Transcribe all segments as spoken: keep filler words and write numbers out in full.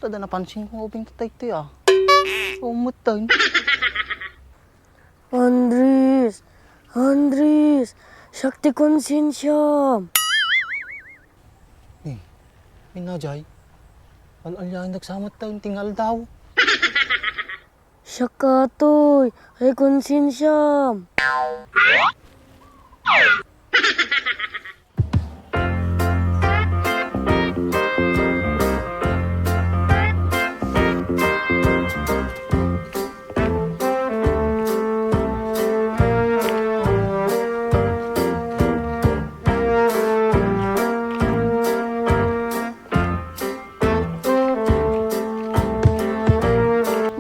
Kasta da napansin ko nga ubing tatay ti, ah. Umutan. Andres! Andres! Siak ti konsensiam! Eh, minna jay? Al-alyaen dagsamat ta, inting aldaw. Siak katoy, ay konsensiam.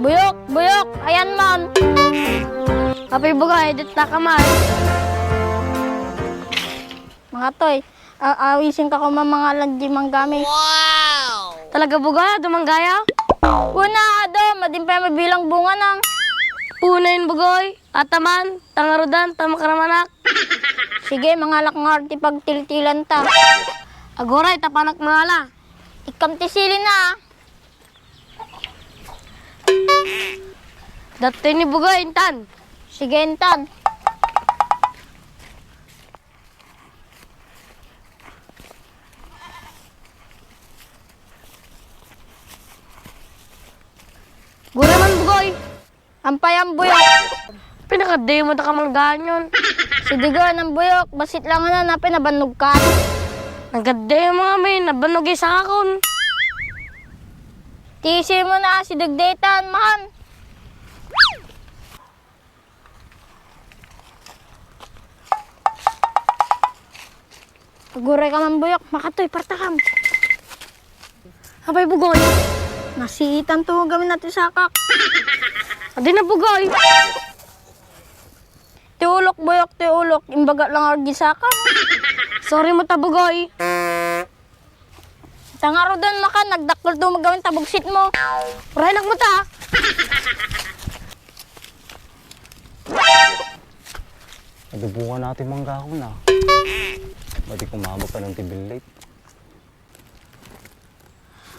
Buyok, buyok, ayan man. Apay bugay, dita ka man. Mga toy, a-, awisin ka ko mamangalan di manggami. Wow! Talaga bugay, adu manggaya? Una, adu, madimpay mabilang bunga nang. Punayin bugay, ataman, tangarudan, ta makaramanak. Sige, mangalak nga ti pagtiltilan ta. Aguray, tapanak mangala. Ikkam ti sili na. Datoy ni bugay, intan. Sige, intan. Gura man, bugay. Ampay, ambuyok. Pinakademo ta ka mangganyon. Sidigan, ambuyok. Basit lang na, napay nabannog ka. Nagkademo nga may nabannog isakon. Tisi mo na, sidagdetan, mahan. Aguray ka man, buyok. Makatoy, partakam. Apay, bugay? Nasiitan to, gamin natin sakak. Adi na, bugay. Ti ulok, buyok, ti ulok. Imbaga lang agi sakak. Sorry mo ta, bugay. Tangarudan maka, nagdakkel to magawin tabugsit mo. Urayanak mo ta. Adubungan natin mangga ako na. Ba't di kumabag ka ng tibilit?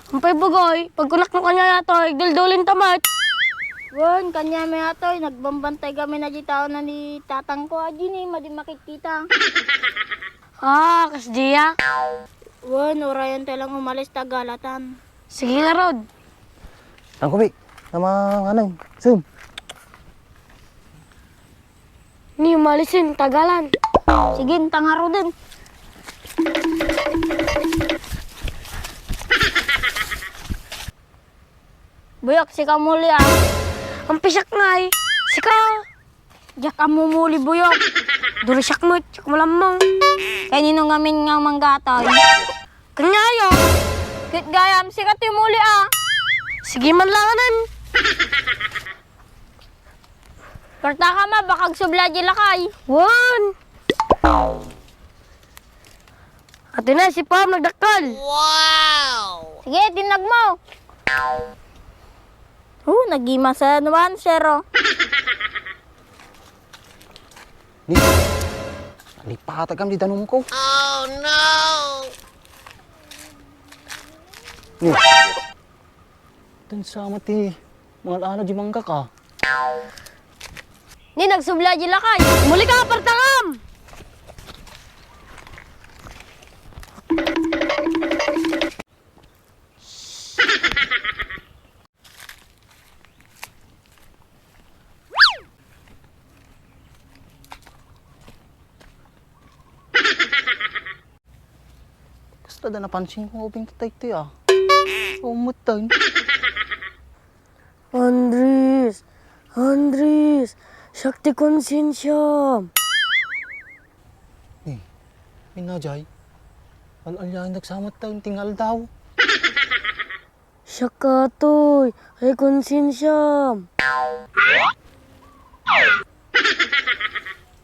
Ampay bugay, pagkunak mo kanya yato, igduldulin tamat. Wen, kanya may atoy, nagbambantay kami na di tao na ni tatang ko, adi ni, madi makikita. Ah, kas diya? Wen, urayan tayo lang umalis, tagalatan. Sige nga, Rod. Tangkubi, tama nga nun. Zoom. Ni, umalisin, tagalan. Sige, tanga, Rod. Buyok, sika muli, ah. Ang pisak nga, eh. Sika. Diak a mumuli, buyok. Duri siak met, siak malammang. Kanino ngamin nga manggatoy? Kanyayo. Kit gayam, sika ti muli, ah. Sige man langanan. Parta ka ma, bakag subla di lakay. Wan. Ati na, si Pam nagdakkel. Wow! Sige, dinag mo. Oh, nagimasa naman, zero. Ni, nalipatag kami di danum ko. Oh, no! Ni, tan sama ti mga ala di mangga ka. Ni nagsubla di lakay. Muli ka, partangam! Kasta da napansin ko nga ubing tatay ti, ah. Umutan. Andres! Andres! Siak ti konsensiam! Eh, minna jay? Al-alyaen dagsamat ta, inting aldaw. Siak katoy, ay konsensiam.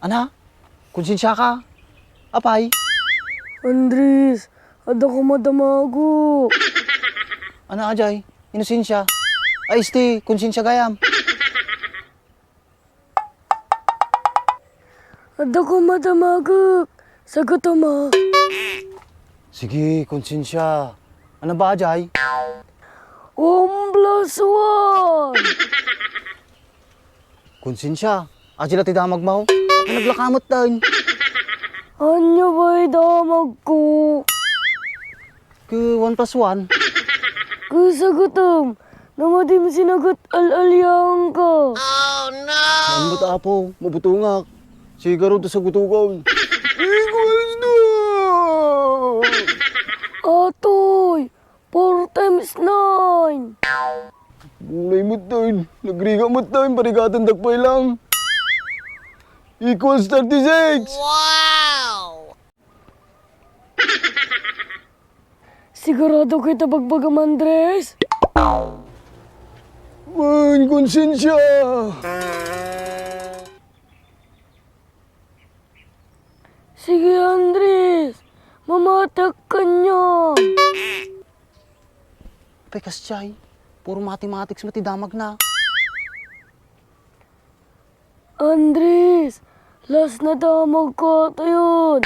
Ana, konsensia ka. Apay? Andres, adda ko madamago. Ana, ajay, inosensia. Ay, isti, konsensia gayam. Adda ko madamagek. Sagutom a. Sige, konsensia. Ano ba, Jay? Pamblasoan! Konsensia, adi la ti damagmo. Apay naglakamet tayo? Ania pay damagko? Ke one plus one. Ke sagutom, no madim sinagut al-alianka. Ano met, Apo, mabutongak. Sigarod ta sagutokan. Equals to! Atoy, four times nine. Bulay met tayo. Nagrigat met tayo. Parigatandak pay lang. Equals thirty-six. Wow! Sigurado kayo ta bagbagam, Andres? Wen, konsensia. Sige, Andres. Mamatak kaniak. Apay kasdiay, puro mathematics met ti damagna. Andres, last na damagko tayon.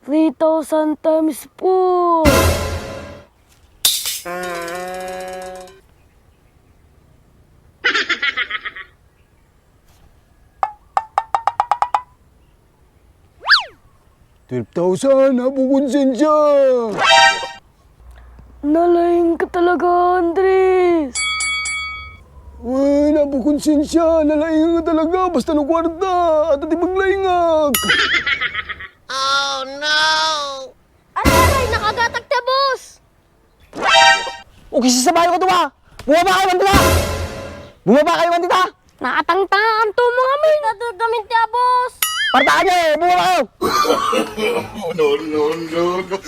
Three thousand times four. Twelve thousand, Apo Konsensia! Nalaing ka talaga, Andres! Wen, Apo Konsensia, nalaing ka talaga, basta no kwarta, adda ti paglaingak! Oh no! Aray, aray, nakagatak ti abos! O, kisisabayo ka, dua! Bumaba kayo man dita! Bumaba kayo man dita! Nakatangtangan to, mga men! Nadurgamin ti abos! Partaan nyo eh! Bumaba kayo! No, no, no, no.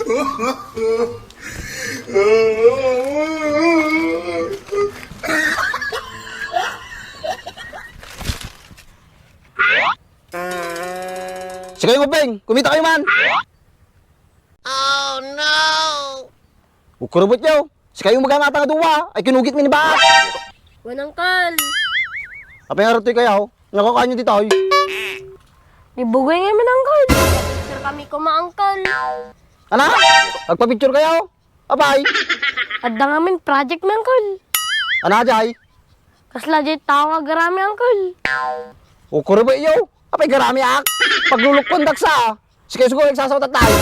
Sige, Ubeng! Kumita kayo man! Oh, no! Ukurubot yaw! Sikayo maganata nga dua, ay kinugit mi ni Baak! Wen, Uncle! Apay nga ratoy kayaw? Nakakuan yo ditoy? Ni Bugoy ngamin, Uncle! Picture kami kuma, Uncle! Ana? Agpa-picture kayaw? Apay? Adda ngamin project mi, Uncle! Ana, jay? Kasla jay tao nga agarami, Uncle! Ukurubot yaw! Apay garami ak? Paglulukkondak sa! Sikayo siguro agsasawtat tayo.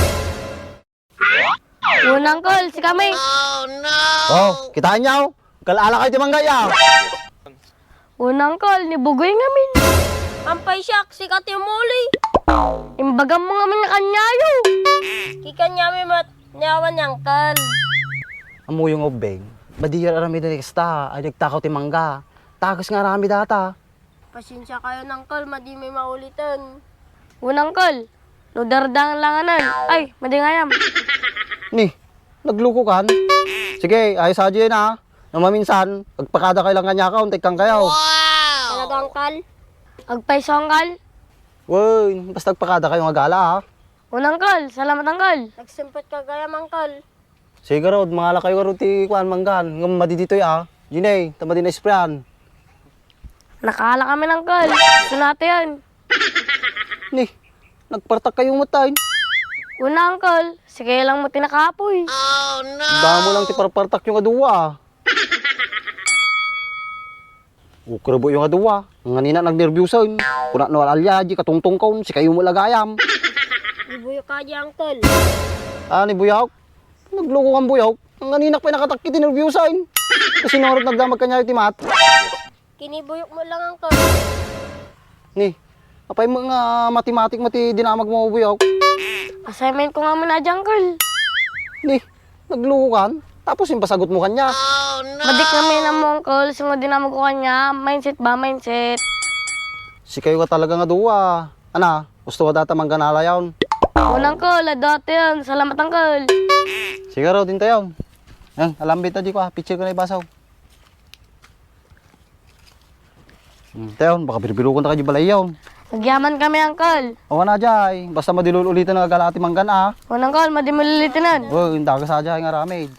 Wen, Uncle, sikami. Oh, kitaan nyo? Kal-ala kayo ti mangga ya. Wen, Uncle, ni Bugoy ngamin. Ampay siak, sika ti umuli. Imbagam mo ngamin nga kaniayo. Kikaniami met, ni awan ni Uncle. Ammoyo nga Ubeng, madi aramiden ti kasta, ay nagtakaw ti mangga. Takas nga aramid data. Pasensia kayon, Uncle, madi mi mauliten. Wen, Uncle, no dardangan langanan, ay, madi nga ayam. Ni, nagluko kan? Sige, ayos a jay na. No maminsan, agpakada kayo lang kaniaka, untek kan kayo. Talaga, Uncle? Agpayso, Uncle? Wen, basta agpakada kayo nga gala, ha? Wen, Uncle, salamat, Uncle. Nagsempet ka gayam, Uncle. Sige garud, mangala kayo garud ti kuan, manggan. Ngem madi ditoy a. Jine, ta madi na-sprayan. Nakaala kami, Uncle. Sunatayan. Ni, nagpartak kayo met tayo. Wen, Uncle, sikayo lang met ti nakapoy. Damo lang ti parpartak yo nga dua a. Ukurubot yo nga dua. Nganina nagnerbiusen. Kuna no al-alia, di katungtungkon, sikayo mo lagayam. Ni Buyok ka di, Uncle. Ah, ni Buyok? Nagluko kan Buyok. Nganinak pay nakatakki ti nerbiusen. Kasi norot nagdamag kaniayo ti mat. Kini Buyok mo lang, Uncle. Ni, apay mo nga matematik mo ti dinamag mo, Buyok? Assignment ko nga muna, Uncle. Ni, nagluko kan? Tapos impasagot mo kanya. Madik nga minam mo, Uncle, singo dinamag ko kanya. Mindset ba, mindset? Sikayo ka talaga nga dua. Ana, gusto ka data mangganala yaon? Wen, Uncle, adda tayon. Salamat, Uncle. Sige, raw, din tayon. Yan, alambit na di ko, ah. Picture ko na ibasaw. Hmm, tayon, baka birbirukon ta kayo balay yaon. Nagyaman kami, Uncle. Awan na, jay. Basta madilul-ulitan nga gala ti manggan, ah. Wen, Uncle, madimulilitinan. Wen, dagas a, jay, nga ramid.